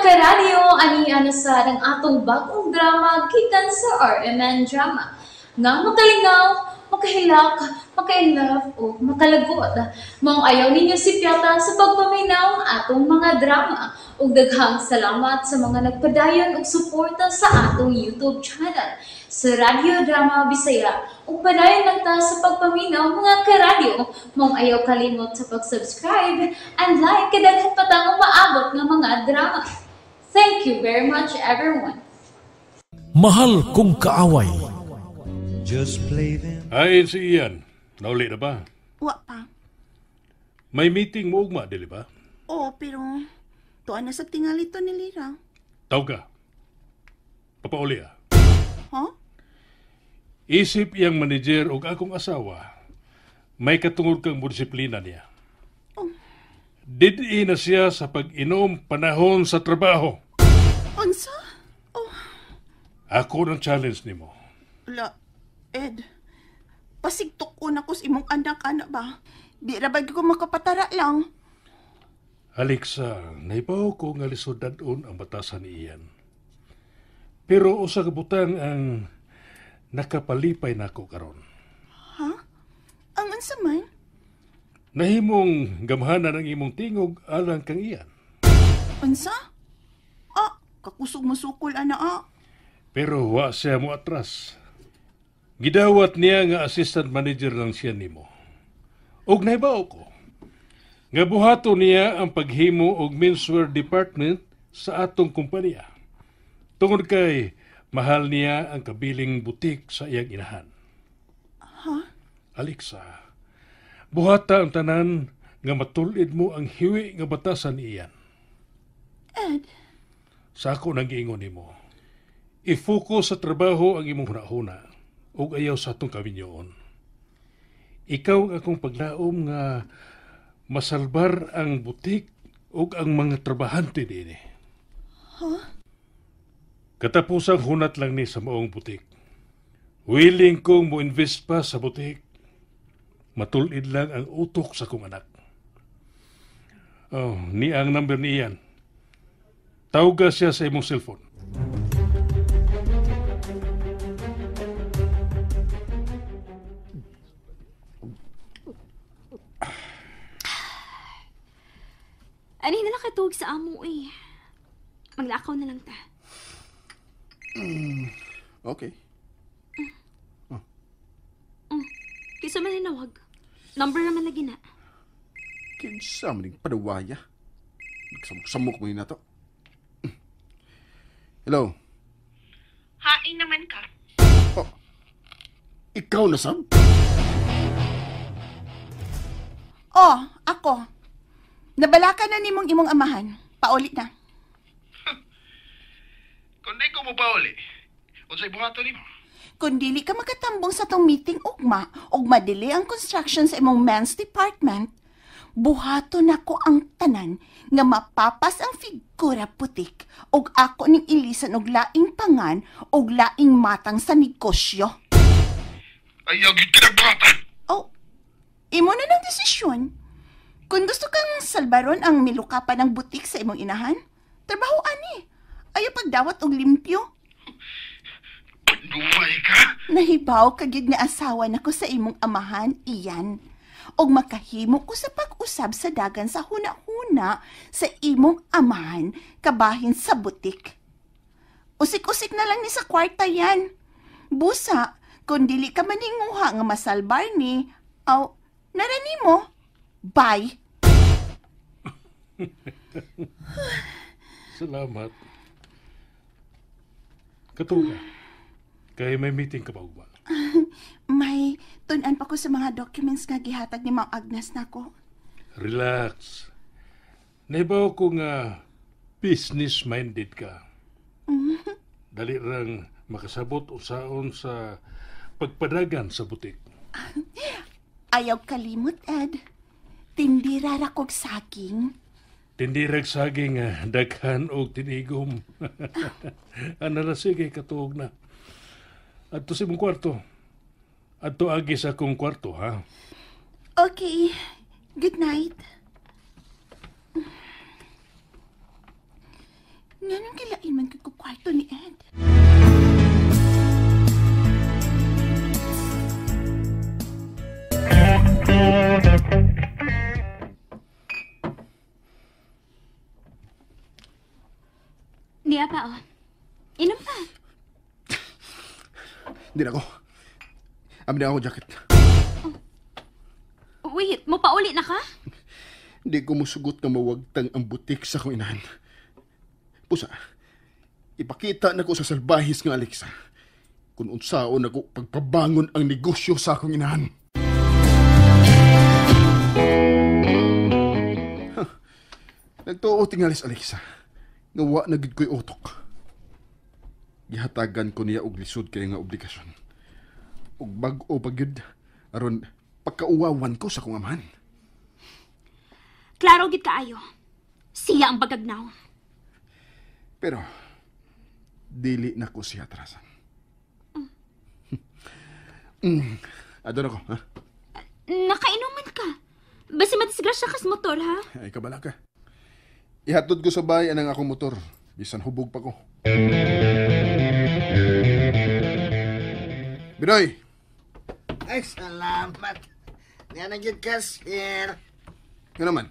Karadyo, ani na sad ang atong bagong drama gikan sa RMN Drama nga makalingaw, makahilak, maka-inlove o makalagot. Maong ayaw ninyo sipyata sa pagpaminaw atong mga drama. Ug daghang salamat sa mga nagpadayon og suporta sa atong YouTube channel sa Radyo Drama Bisaya. Ug padayon lang ta sa pagpaminaw, mga karadyo. Maong ayaw kalimot sa pag-subscribe and like kay daghan pa tang umaabot nga mga drama. Thank you very much, everyone. Mahal Kong Kaaway. Just play them. Ay, si Ian. Nauli na ba? Wa pa. May meeting mo ugma, dili ba? Oo, pero tuan na sa tingali to ni Lira. Tawag ka. Papauli ah. Huh? Isip iyang manager og akong asawa, may katungod kang disiplina niya. Oh. Did na siya sa pag-inom panahon sa trabaho. Unsa? Oh, Ako ng challenge nimo. La, Ed. Pasigtok ko na ko sa imong anak, anak ba? Di ra ba ko makapatara lang? Alexa, naibaw ko nga lisod dad-on ang batasan ni Ian. Pero usa ka butang ang nakapalipay nako karon. Ha? Ang unsa man? Nahimong gamhanan ang imong tingog alang kang Ian. Unsa? Ah, kakusog musukol ana ah. Pero wa siya mo atras. Gidawat niya nga assistant manager lang siya nimo. Og nahibaw ko nga buhato niya ang paghimo og menswear department sa atong kumpanya. Tungod kay mahal niya ang kabiling butik sa iyang inahan. Ha? Alexa, buhata ang tanan nga matulid mo ang hiwi nga batasan ni Ian. Ed, Sa ako nang giingon nimo. I-focus sa trabaho ang imong hunahuna ug ayaw sa atong kaminyoon. Ikaw ang akong paglaom nga masalbar ang butik ug ang mga trabahante dinhi. Huh? Katapusang hunat lang ni sa maong butik. Willing kong mo-invest pa sa butik. Matulid lang ang utok sa kong anak. Oh, ni ang number ni Ian. Tawga siya sa imong cellphone. Ani na lang katuog sa amo eh. Maglakaw na lang ta. Okay. Kisa man hinawag. Number naman lagi na. Kinsa man ning paduwaya. Nagsamok-samok mo na to. Hello. Hain naman ka. Oh, ikaw na sab? Oh, ako. Nabalaka na nimong imong amahan. Pauli na. Kung di ko mo pauli, unsay buhaton nimo? Kung dili ka makatambong sa tong meeting ugma, ug madili ang construction sa imong men's department, buhato nako ang tanan nga mapapas ang figura putik ug ako ning ilisan og laing pangan ug laing matang sa negosyo. Ayaw gid ka. Oh, imo na ng desisyon. Kung gusto kang salbaron ang milukapan ng butik sa imong inahan, trabaho ani. Ayaw pagdawat og limpyo. Paduway ka? Nahibaw ka gyud nga asawa nako sa imong amahan, Iyan. Og makahimo ko sa pag-usab sa dagan sa huna-huna sa imong amahan kabahin sa butik. Usik-usik na lang ni sa kwarta yan. Busa, kung dili ka maninguha nga masalbar ni, aw, narani mo. Bye. Salamat. Katuga. Kay may meeting ka pa ugma? May tun-an pa ko sa mga documents nga gihatag ni Ma'am Agnes nako. Relax. Nahibaw ko nga business-minded ka. Dali rang makasabot usaon sa pagpadagan sa butik. Ayaw kalimot, Ed. Tindira ra kog saging. Tindirag saging daghan og tinigom. Ana na, sige, katuog na. Adto sa imong kwarto. Adto agi sa akong kwarto, ha? Okay. Good night. Nganong gilain man kay ko kwarto ni Ed? Niya pa, oh. Inom pa. Hindi na ako. Amin na ako jacket. Oh. Wait, mo pauli na ka? Hindi ko musugot nga mawagtang ang butik sa akong inahan. Pusa, ipakita na ko sa salbahis nga Alexa kung unsaon ako pagpabangon ang negosyo sa akong inahan. Huh. Nagtuo tingalis Alexa. Nga wa na gid ko'y utok. Gihatagan ko niya og lisod kay nga obligasyon. Og bag-o pa gyud aron pagkauwawan ko sa akong amahan. Klaro gid kaayo. Siya ang bagagnaw. Pero dili na ko siya atrasan. Adon ako, ha? Nakainuman ka. Basta madisgrasya kas motor, ha? Ay, kabala ka. Ihatod ko sa bahay ang akong motor. Bisan hubog pa ko. Binoy! Ay, salamat. Niya na gyud ka, sir. Nga naman,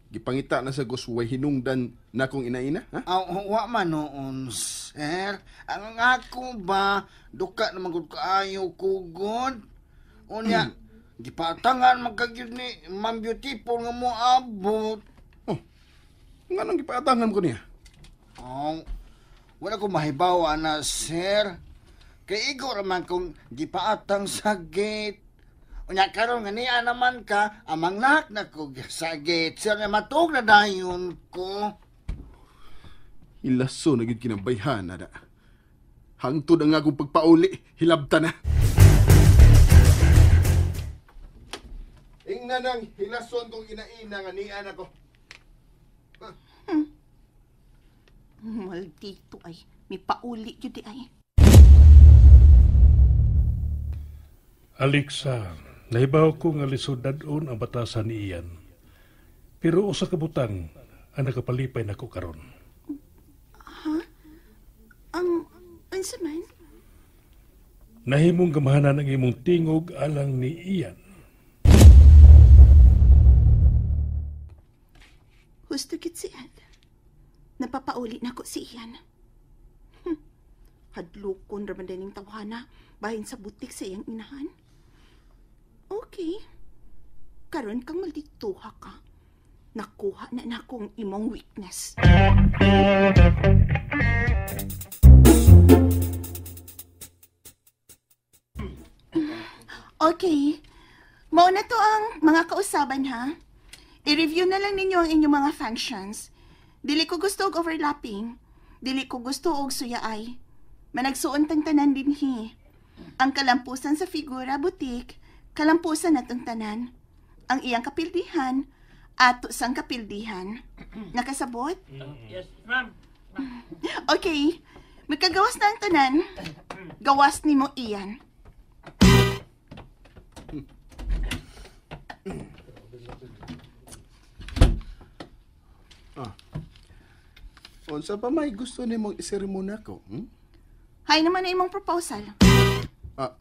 gipangita na sa gusway hinungdan na akong inaina, ha? Wa man noon, sir. Ang ako ba, duka na magud kaayo kugod. Unya, gipatangan magkagyud ni Ma'am Beautiful nga moabot. Oh, nga nang gipatangan ko niya? Oh, wala ko mahibaw na, sir. Kay igo raman kung gipaatang sa gate. Unya karon nga niya naman ka, amang lahak na ko sa gate. Sir, nga matuog na dayon ko. Ilaso na gid kinabayhan na da. Hangtod ang akong pagpauli, hilabta na. Ingna nang hilason kong inaina nga nian ako. Huh. Maldito ay, may pauli yun di ay. Alexa, nahibaw ko nga lisod dadon ang batasan ni Ian. Pero usa ka butang ang nakapalipay nako karon. Ha? Ang unsa man? Nahimong gamahanan ang imong tingog alang ni Ian. Husto gid si Ed. Napapauli nako si Ian. Hadlokon ra man dining tawhana bahin sa butik sa iyang inahan. Okay. Karon kang maldituha ka. Nakuha na nako ang imong weakness. Okay. Mao na to ang mga kausaban, ha? I-review na lang ninyo ang inyong mga functions. Dili ko gusto og overlapping. Dili ko gusto og suyaay. Managsuon tang tanan dinhi. Ang kalampusan sa figura butik, kalampusan natong tanan. Ang iyang kapildihan, ato sang kapildihan. Nakasabot? Yes, ma'am. Okay. Magkagawas na ang tanan. Gawas nimo iyan. Ah. Unsa pa may gusto nimong isermon nako? Hmm? Hay naman na imong proposal. Ah.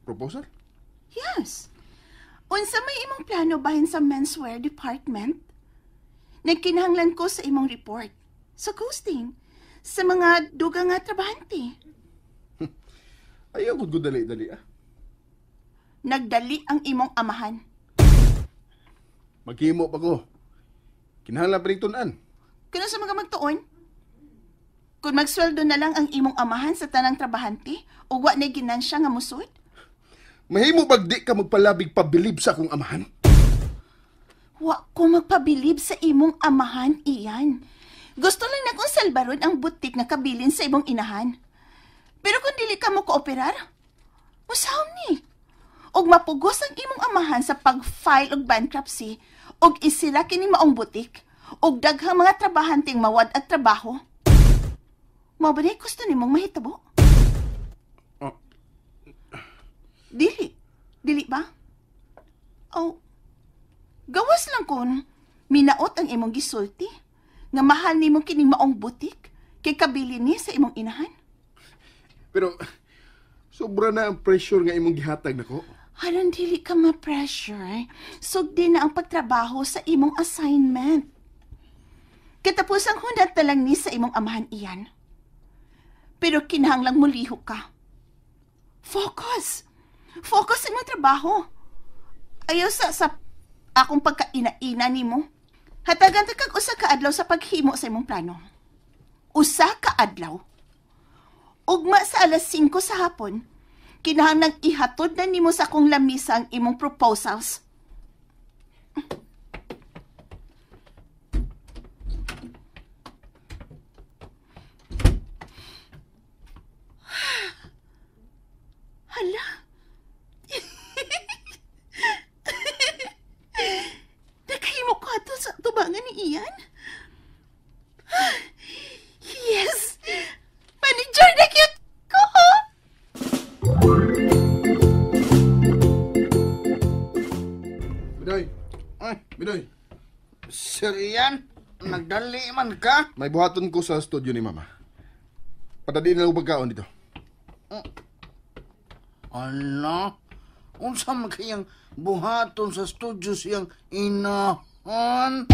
Proposal? Yes. Unsa may imong plano bahin sa menswear department? Nagkinahanglan ko sa imong report. Sa costing. Sa mga dugang nga trabahante. Ayaw gud dali-dali ah. Nagdali ang imong amahan. Maghimo pa ko. Kinahanglan pa rin tun-an. Kuno sa mga magtuon? Kung magsweldo na lang ang imong amahan sa tanang trabahante, ug wa na ginansya nga musod? Mahimo bag di ka magpalabig pabilib sa akong amahan? Wa ko magpabilib sa imong amahan, Ian. Gusto lang nakong salbaron ang butik nga kabilin sa imong inahan. Pero kung dili ka mo kooperar, usahom ni. Og mapugos ang imong amahan sa pag-file og bankruptcy, og isira kini maong butik, og daghang mga trabahanteng mawad at trabaho. Mao ba ni gusto nimong mahitabo? Oh. Dili. Dili ba? Oh, gawas lang kon minaot ang imong gisulti. Nga mahal nimo kining maong butik kay kabili ni sa imong inahan. Pero sobra na ang pressure nga imong gihatag nako. Aron dili ka ma-pressure, sugdi na ang pagtrabaho sa imong assignment. Katapos ang hunat na lang ni sa imong amahan iyan. Pero kinahanglang mulihok ka. Focus! Focus sa imong trabaho. Ayaw sa akong pagkaina-ina nimo. Hatagan ta kag usa ka adlaw sa paghimo sa imong plano. Usa ka adlaw. Ugma sa 5:00 sa hapon, kinahanglang ihatod na nimo sa akong lamisa ang imong proposals. Hala. Nakahimo ko ato sa tubangan ni Ian? Yes! Manager na cute ko! Binoy! Ay, Binoy! Sir Ian, nagdali man ka? May buhaton ko sa studio ni Mama. Padali na lang pagkaon dito. Ala, unsa man kayang buhaton sa studio siyang inahan?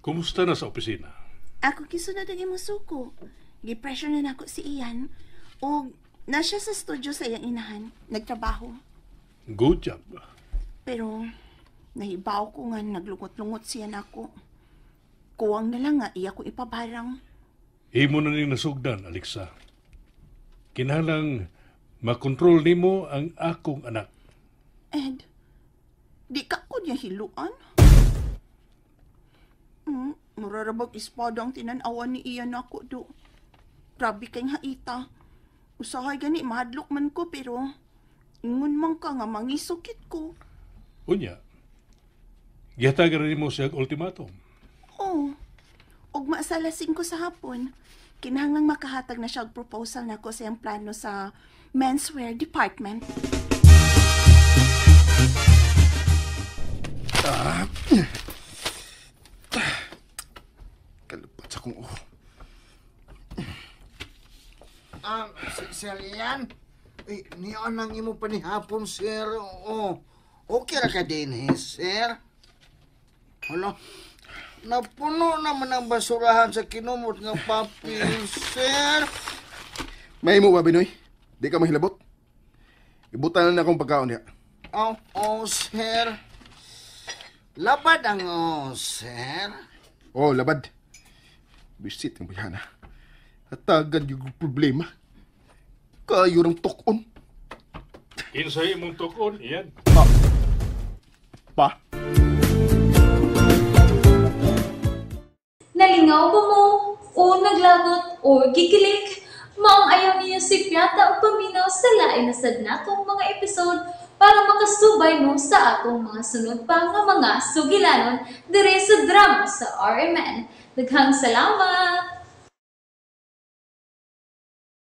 Kumusta na sa opisina? Ako gisunod ang imong suko. Gi-pressure na nako si Ian. O na siya sa studio sa iyang inahan. Nagtrabaho. Good job. Pero nahibaw ko nga naglungot-lungot siya nako. Kuwang na lang nga iya ko ipabarang. Imo na ning nasugdan, Alexa. Kinahanglang makontrol nimo ang akong anak. Ed, di ka ko niya hiluan. Murarabag espada ang tinan-awan ni Ian ako do. Grabe kay haita. Usahay gani mahadlok man ko pero ingon man ka nga mangisukit ko. Unya, gihatagan nimo siya og ultimatum. Oo. Ugma sa 5:00 sa hapon, kinahanglang makahatag na siya og proposal nako sa iyang plano sa menswear department. Kalupat sa kong uho. Sir Ian, eh, niyon ang imo panihapon, sir. Oo. Okay ra ka din, eh, sir. Hala, napuno naman ang basurahan sa kinumot nga papel, sir. May mo ba, Binoy? Di ka mahilabot? Ibutan na akong pagkaon niya. Oh, oh, sir. Labad ang oh, sir. Oh, labad. Bisit ang bayana. Hatagan yung problema. Kayo ng tukon. Insay imong tukon, Ian. Pa? Nalingaw ba mo? O naglagot o gikilig? Maong ayaw niyo si Piata o paminaw sa lain na sad natong mga episode para makasubay mo sa atong mga sunod pa nga mga sugilanon dire sa drama sa RMN. Daghang salamat!